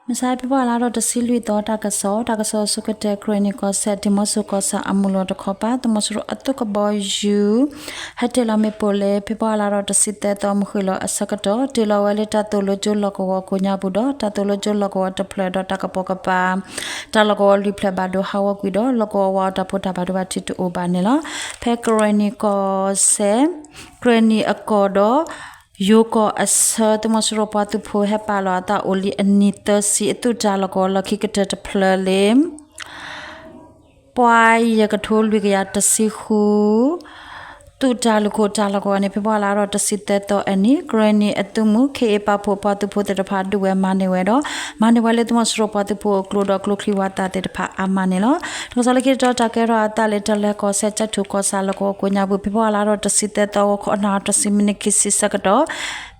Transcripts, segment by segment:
မုၢ်ဆါ ဖဲဖ့ၤဘြူၤအါလါဒီး တဆံလွံၢ်သီ တၢ်ကစီၣ်, တၢ်ကစီၣ်ဆိကတၢၢ် ကရ့ၣ်နံၣ်ကီၢ်စဲၣ် ဒံၣ်မိဆိၣ်ကီၢ်ဆၣ်အမုၢ်လီၤတခီပၤ သုးမီၤစိရိၤအသုးကဘီယူၤ ဟဲတ့ၢ်လီၤမ့ၣ်ပိၢ်လၢ ဖဲဖ့ၤဘြူၤအါလါဒီး တဆံသၢသီ မုၢ်ဃ့ၢ်လီၤအဆၢကတီၢ် တ့ၢ်လီၤဝဲလၢတၢ်သိၣ်လိကၠိလီၢ်ကဝီၤကိးညါပူၤဒီး တၢ်သိၣ်လိကၠိလီၢ်ကဝီၤတဖျၢၣ်ဒီးတၢ်ကပိာ်ကပၤ တၢ်လီၢ်ကဝီၤလွံၢ်ဖျၢၣ်ဘၣ်ဒိဟးဂီၤကွံာ်ဒီး လီၢ်ကဝီၤဝးအီၤတၢ်ဖိတၢ်ဘၣ်ဒိဘၣ်ထံးတအိၣ်ဘၣ်န့ၣ်လီၤ. ဖဲကရ့ၣ်နံၣ်ကီၢ်စဲၣ် ကရ့ၣ်နံၣ်အကီၢ်ဒီး ယိၤကီၢ်အဆၢ သုးမီၤစိရိၤပှၤသုးဖိဟဲပာ်လီၤအသးအိၣ်လံအနံၣ်သၢဆံ အသုးတၢ်လီၢ်ကဝီၤလီၢ်ခံကတၢၢ်တဖျၢၣ်လၢ ပှၤယဲၢ်ကထိလွံၢ်ကယၤတဆံဃု သုးတၢ်လုၢ်ခိၣ်တၢ်လီၢ်ကဝီၤန့ၣ် ဖဲဖ့ၤဘြူၤအါလါဒီး တဆံသၢသီအနံၤ ကရ့ၣ်နံၣ်အသုးမုၢ် ခ့ၣ်အ့ၣ် ပာ်ဖှိၣ်ပှၤသုးဖိသ့ၣ်တဖၣ်ဒုးဝဲမၤန့ၢ်ဝဲဒီး မၤန့ၢ်ဝဲလၢသုးမီၤစိရိၤပှၤသုးဖိအကျိဒီးကျိချံဝးသးသ့ၣ်တဖၣ်အါမးန့ၣ်လီၤ. တၢ်ကစီၣ်လၢခံတတီၤ တၢ်ကဲထီၣ်အသးလၢ တလဲၤကီၢ်စဲၣ် ကၠဲးထူၣ်ကီၢ်ဆၣ်လီၢ်ကဝီၤကိးညါပူၤ ဖဲဖ့ၤဘြူၤအါလါဒီး တဆံသၢသီ ဂီၤခီအနၣ်ရံၣ်တဆံမံးနံးခံဆံဆၢကတီၢ်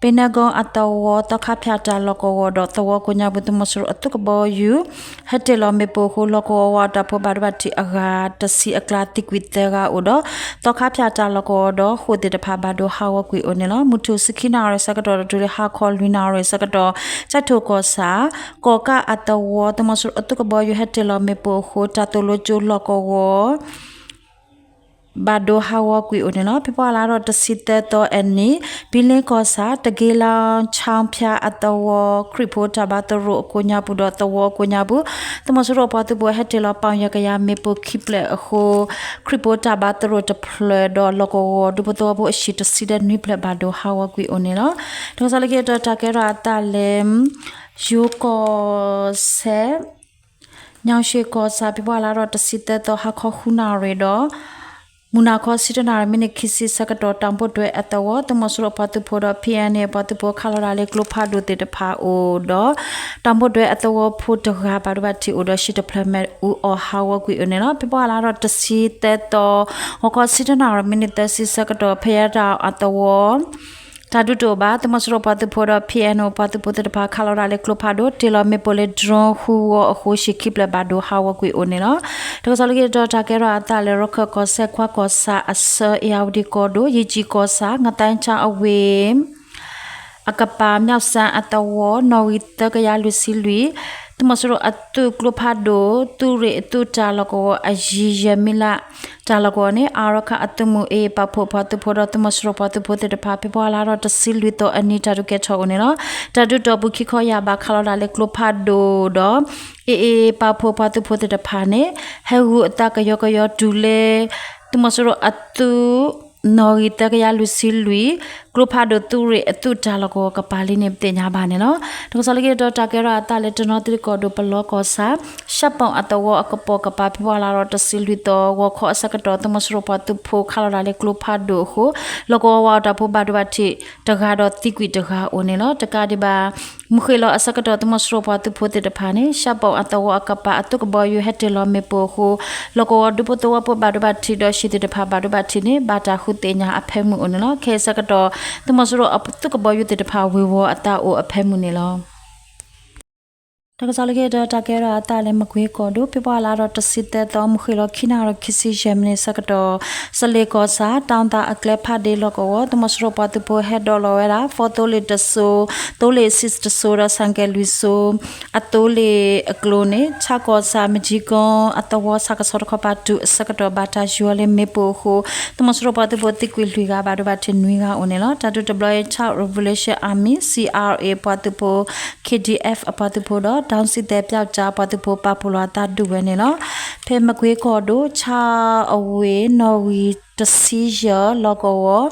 ပ့ၤနဲကီၢ်အသဝီ သီခါဖၠၣ်တၢ်လီၢ်ကဝီၤဒီးသဝီကိးညါပူၤ သုးမီၤစိရိၤအသုးကဘီယူၤ ဟဲတ့ၢ်လီၤမ့ၣ်ပိၢ်အဃိ လီၢ်ကဝီၤဝးအီၤတၢ်ဖိဘၣ်ဒိဘၣ်ထံးအဂၤတဆံအကျါသံကွံာ်သၢဂၤအိၣ်ဒီး သီခါဖၠၣ်တၢ်လီၢ်ကဝီၤဒီးဃိာ်သ့ၣ်တဖၣ်ဘၣ်ဒိဟးဂီၤကွံာ်အိၣ်န့ၣ်လီၤ. မုၢ်ထူၣ်ဆံခံနၣ်ရံၣ်ဆၢကတီၢ်တုၤလၢဟါခီလွံၢ်နၣ်ရံၣ်ဆၢကတီၢ် ကၠဲးထူၣ်ကီၢ်ဆၣ် ကီၣ်ကၣ်အသဝီ သုးမီၤစိရိၤအသုးကဘီယူၤဟဲတ့ၢ်လီၤမ့ၣ်ပိၢ်အဃိ တၢ်သိၣ်လိကၠိလီၢ်ကဝီၤ ဘၣ်ဒိဟးဂီၤကွံာ်အိၣ်န့ၣ်လီၤ. ဖဲဖ့ၤဘြူၤအါလါဒီး တဆံသၢသီအနံၤ ဘံလ့ကီၢ်ဆၣ် တက့လီ ဆၣ်ဖၠၣ်အသဝီ ခရံာ်ဖိတၢ်ဘါသရိာ်အကိးညါပူၤဒီးသဝီကိးညါပူၤ သုးမီၤစိရိၤပှၤသုးဖိဟဲတ့ၢ်လီၤပီၣ်ယဲၢ်ကယၤမ့ၣ်ပိၢ်ခံဖျၢၣ်အဃိ ခရံာ်ဖိတၢ်ဘါသရိာ်တဖျၢၣ်ဒီး လီၢ်ကဝီၤဒူဖိသဝီဖိအဟံၣ်တဆံဒီးနွံဖျၢၣ်ဘၣ်ဒိဟးဂီၤကွံာ်အိၣ်န့ၣ်လီၤ. တၢ်ကစီၣ်လၢခံတတီၤ တၢ်ကဲထီၣ်အသးလၢ ယိၤကီၢ်ဆဲၣ် ညၣ်ၡ့ၣ်ကီၢ်ဆၣ် ဖဲဖ့ၤဘြူၤအါလါဒီး တဆံသၢသီ ဟါခီဃုနၣ်ရံၣ်ဒီး မုၢ်နၤခီဆံတၢနၣ်ရံၣ် မံးနံးခံဆံဆၢကတီၢ် တၢ်ဘိၣ်ဒွဲအသဝီ သုးမီၤစိရိၤပှၤသုးဖိဒီး ဖံးအဲၣ်န့ၣ် ပှၤသုးဖိခးလီၤဒၣ်လၢကျိဖးဒိၣ်သ့ၣ်တဖၣ်အိၣ်ဒီး တၢ်ဘိၣ်ဒွဲအသဝီဖိတဂၤဘၣ်ဒိဘၣ်ထံးအိၣ်ဒီး ဟံၣ်တဖျၢၣ်မ့ၣ်အူအီၣ်ဟးဂီၤကွံာ်အိၣ်န့ၣ်လီၤ. ဖဲဖ့ၤဘြူၤအါလါဒီး တဆံသၢသီ ဂီၤခီဆံတၢနၣ်ရံၣ် မံးနံးသၢဆံဆၢကတီၢ် ဖဲယဲၢ်တၢ်အသဝီ တၢ်ဒုးတအိၣ်ဘၣ် သုးမီၤစိရိၤပှၤသုးဖိဒီး ဖံးအဲၣ်န့ၣ် ပှၤသုးဖိသ့ၣ်တဖၣ်ခးလီၤဒၣ်လၢကျိဖးဒိၣ် တ့ၢ်လီၤမ့ၣ်ပိၢ်လၢ drone ဃုဂီၤအဃိ ဟံၣ်ခံဖျၢၣ်ဘၣ်ဒိဟးဂီၤကွံာ်အိၣ်န့ၣ်လီၤ. တၢ်ကစီၣ်လၢခံတတီၤ တၢ်ကဲထီၣ်အသးလၢ ရခၢၣ်ကီၢ်စဲၣ် ကွါကီၢ်ဆၣ်အဆၢ အ့ၣ်ယၣ်ဝတံၣ်ကီၢ်ဒိၣ် ယ့ၢ်ကၠံၣ်ကီၢ်ဆၣ် ငသဲဆၣ်အဝ့ၢ် အကပၤ မၠၣ်စၣ်အသဝီ နီၣ်ဂံၢ်သၢကယၤလွံၢ်ဆံလွံၢ် သုးမီၤစိရိၤအသုးကျိဖးဒိၣ် သုးရ့ၣ်အသုးတၢ်လီၢ်ကဝီၤအယံၤယဲၢ်မံလး တၢ်လီၢ်ကဝီၤန့ၣ် အါရခၣ်အသုးမုၢ် အ့ၣ်ပာ်ဖှိၣ်ပှၤသုးဖိဒီး သုးမီၤစိရိၤပှၤသုးဖိသ့ၣ်တဖၣ် ဖဲဖ့ၤဘြူၤအါလါဒီး တဆံလွံၢ်သီအနံၤ တၢ်ဒုးကဲထီၣ်အိၣ်န့ၣ်လီၤ. တၢ်ဒုးတီၢ်ပူၤခံခီယၢ်ဘး ခးလီၤဒၣ်လၢကျိဖးဒိၣ်ဒီး အ့ၣ်အ့ၣ်ပာ်ဖှိၣ်ပှၤသုးဖိသ့ၣ်တဖၣ်န့ၣ် ဟဲဂုာ်အသးကယီကယီတုၤလၢ သုးမီၤစိရိၤအသုး နီၣ်ဂံၢ်သၢကယၤလွံၢ်ဆံလွံၢ် ကျိဖးဒိၣ်သုးရ့ၣ်အသုးတၢ်လီၢ်ကဝီၤကပၤလံန့ၣ် ပသ့ၣ်ညါဘၣ်န့ၣ်လီၤ. တၢ်ကစီၣ်လၢခံတတီၤ တၢ်ကဲထီၣ်အသးလၢ တနီသရံၣ်ကီၢ်ဒိၣ် ပလီကီၢ်ဆၣ် ရှၣ်ပိၣ်အသဝီအကပိာ်ကပၤ ဖဲဖ့ၤဘြူၤအါလါဒီး တဆံလွံၢ်သီ ဂီၤခီအဆၢကတီၢ် သုးမီၤစိရိၤပှၤသုးဖိခးလီၤဒၣ်လၢကျိဖးဒိၣ်အဃိ လီၢ်ကဝီၤဝးအီၤတၢ်ဖိဘၣ်ဒိဘၣ်ထံးတဂၤဒီးသံကွံာ်တဂၤအိၣ်န့ၣ်လီၤ. တကးဒံးဘၣ် မုၢ်ဃ့ၢ်လီၤအဆၢကတီၢ် သုးမီၤစိရိၤပှၤသုးဖိသ့ၣ်တဖၣ်န့ၣ် ရှၣ်ပိၣ်အသဝီအကပၤအသုးကဘီယူၤဟဲတ့ၢ်လီၤမ့ၣ်ပိၢ်အဃိ လီၢ်ကဝီၤဒူဖိသဝီဖိဘၣ်ဒိဘၣ်ထံးဒီး ဟံၣ်သ့ၣ်တဖၣ်ဘၣ်ဒိဘၣ်ထံးန့ၣ် ဘၣ်တၢ်ဃုသ့ၣ်ညါအဖၢမုၢ်အိၣ်န့ၣ်လီၤ. ခဲအံၤအဆၢကတီၢ် သုးမီၤစိရိၤအသုးကဘီယူၤသ့ၣ်တဖၣ်ဝ့ၤဝီၤအသးအိၣ်အဖၢမုၢ်န့ၣ်လီၤ. တၢ်ကစီၣ်လၢခံတတီၤ တၢ်ကဲထီၣ်အသးလၢ မကွ့ကီၢ်ဒိၣ် ဖဲဖ့ၤဘြူၤအါလါဒီး တဆံသၢသီ မုၢ်ဃ့ၢ်လီၤခံနၣ်ရံၣ်ခံဆံယဲၢ်မံးနံးအဆၢကတီၢ် စလဲၤကီၢ်ဆၣ် တၢ်သၣ်အကျဲဖးဒ့လီၢ်ကဝီၤ သုးမီၤစိရိၤပှၤသုးဖိဟဲဒိးလီၤဝဲဒၣ် fourသိလ့ၣ်တစိၤ သိလ့ၣ်ဆံတစိၤဒီး ဆိုင်ကယ်လွံၢ်စိၤ အသိလ့ၣ်အကျိၤန့ၣ် ဆၣ်ကီၢ်ဆၣ် မကၠံကီၢ် အသဝီဆၣ်ကဆီတခီပၤတုၤအဆၢကတီၢ် ဘၣ်တၢ်ယူၤအီၤလၢမ့ၣ်ပိၢ်အဃိ သုးမီၤစိရိၤပှၤသုးဖိသံကွံာ်လွံၢ်ဂၤ ဘၣ်ဒိဘၣ်ထံးနွံဂၤအိၣ်န့ၣ်လီၤ. တၢ်ဒုးတဘျီအံၤ Kachin Revolution Army, C R A အပှၤသုးဖိ K D F အပှၤသုးဖိဒီး တောင်စစ်သည်ပျောက်ကျား အပှၤသုးဖိပာ်ဖှိၣ်လီၤအသးဒုးဝဲန့ၣ်လီၤ. ဖဲမကွ့ကီၢ်ဒိၣ် ဆၣ်အဝ့ၢ် နီၣ်ဂံၢ်တဆံယဲၢ်လီၢ်ကဝီၤ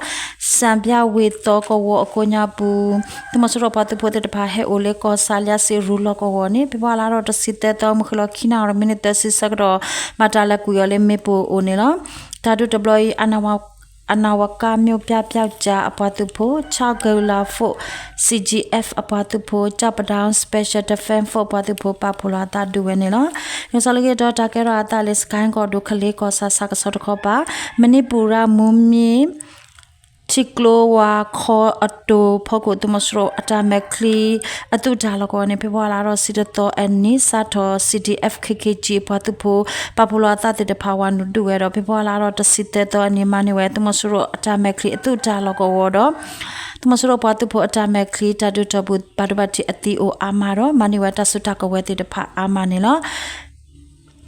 စၣ်ဘၠၣ်ဝ့ၢ်သီကဝီၤအကိးညါပူၤ သုးမီၤစိရိၤပှၤသုးဖိသ့ၣ်တဖၣ်ဟဲအိၣ်လၢကီၢ်ဆၣ်လၢစ့ရူလီၢ်ကဝီၤန့ၣ် ဖဲဖ့ၤဘြူၤအါလါဒီး တဆံသၢသီ မုၢ်ဃ့ၢ်လီၤခံနၣ်ရံၣ် မံးနံးသၢဆံဆၢကတီၢ် ဘၣ်တၢ်လဲၤကွံာ်အီၤလၢမ့ၣ်ပိၢ်အိၣ်န့ၣ်လီၤ. တၢ်ဒုးတဘျီအံၤ အနၢ်ဝၤကၣ် မြို့ပြပျောက်ကျား အပှၤသုးဖိ ဆၣ် Guerrilla Force, C G F အပှၤသုးဖိ ကျောက်ပန်းတောင်း Special Defense Force အပှၤသုးဖိပာ်ဖှိၣ်လီၤအသးဒုးဝဲန့ၣ်လီၤ. တၢ်ကစီၣ်လၢခံတတီၤ တၢ်ကဲထီၣ်အသးလၢ စကဲကီၢ်ဒိၣ် ကလ့ကီၢ်ဆၣ် ဆၣ်ကဆီတခီပၤ မဏိပူရ မူးမံး ထံကျိဝါခီအတိၤဖီခိၣ် သုးမီၤစိရိၤအတၢ်မဲာ်ချံ အသုးတၢ်လီၢ်ကဝီၤန့ၣ် ဖဲပဝါလါထီၣ်တဆံတသီအနံၤ စးထီၣ် C D F K K G အပှၤသုးဖိ ပာ်ဖှိၣ်လီၤအသးသ့ၣ်တဖၣ် ဝၤနုာ်ဒုးဝဲဒီး ဖဲပဝါလါထီၣ်တဆံသၢသီအနံၤ မၤန့ၢ်ဝဲ သုးမီၤစိရိၤအတၢ်မဲာ်ချံအသုးတၢ်လီၢ်ကဝီၤဒီး သုးမီၤစိရိၤပှၤသုးဖိအတၢ်မဲာ်ချံ တၢ်ဒုးထီၣ်ပူၤ ဘၣ်ဒိဘၣ်ထံးအသံအိၣ်အါမးဒီး မၤန့ၢ်ဝဲတၢ်စုတၢ်ကဝဲၤသ့ၣ်တဖၣ်အါမးန့ၣ်လီၤ.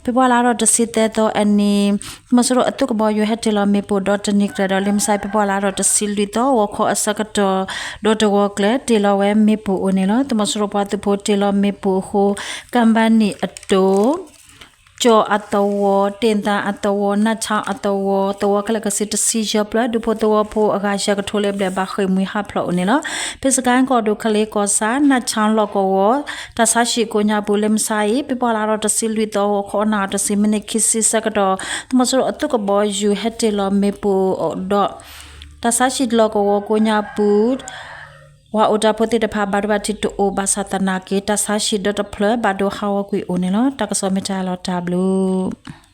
ဖဲပဝါလါထီၣ်တဆံသၢသီအနံၤ သုးမီၤစိရိၤအသုးကဘီယူၤဟဲတ့ၢ်လီၤမ့ၣ်ပိၢ်ဒီးတနံၤကျၢၤဒီး လၢမုၢ်ဆါအံၤ ဖဲပဝါလါထီၣ်တဆံလွံၢ်သီ ဂီၤခီအဆၢကတီၢ် ဒီးတဝီၤကျၢၤ တ့ၢ်လီၤဝဲမ့ၣ်ပိၢ်အိၣ်န့ၣ်လီၤ. သုးမီၤစိရိၤပှၤသုးဖိတ့ၢ်လီၤမ့ၣ်ပိၢ်အဃိ ကၣ်ဘၣ်နံၣ်အတိၤ ကၠီၣ်အသဝီ, တ့ၣ်သၣ်အသဝီ, နၢ်ဆါအသဝီ, သဝီခဲလၢာ်ခဲဆ့တဆံယဲၢ်ဖျၢၣ် ဒူဖိသဝီဖိအဂၤယဲၢ်ကထိလၢဘျဲၣ်ဘၣ်ဃ့ၢ်မှံဟးဖျိးအိၣ်န့ၣ်လီၤ. ဖဲစကဲၣ်ကီၢ်ဒိၣ် ကလ့ကီၢ်ဆၣ် နၢ်ဆါလီၢ်ကဝီၤ တၢ်ဆါဟံၣ်ကိးညါပူၤ လၢမုၢ်ဆါအံၤ ဖဲပှၤလါထီၣ်တဆံလွံၢ်သီ ဂီၤခီအနၣ်တဆံမံးနံးခံဆံဆၢကတီၢ် သုးမီၤစိရိၤအသုးကဘီယူၤဟဲတ့ၢ်လီၤမ့ၣ်ပိၢ်ဒီး တၢ်ဆါဟံၣ်လီၢ်ကဝီၤကိးညါပူၤ ပှၤအိၣ်တၢ်ဖိသ့ၣ်တဖၣ် ဘၣ်ဒိဘၣ်ထံးတအိၣ်ဘၣ်ဆၣ်သနာ်က့ တၢ်ဆါဟံၣ်ဒီတဖျၢၣ် ဘၣ်ဒိဟးဂီၤကွံာ်အိၣ်န့ၣ်လီၤ. တၢ်ကစီၣ်မ့ၢ်တၢ်လီၤတၢ်ဘျုး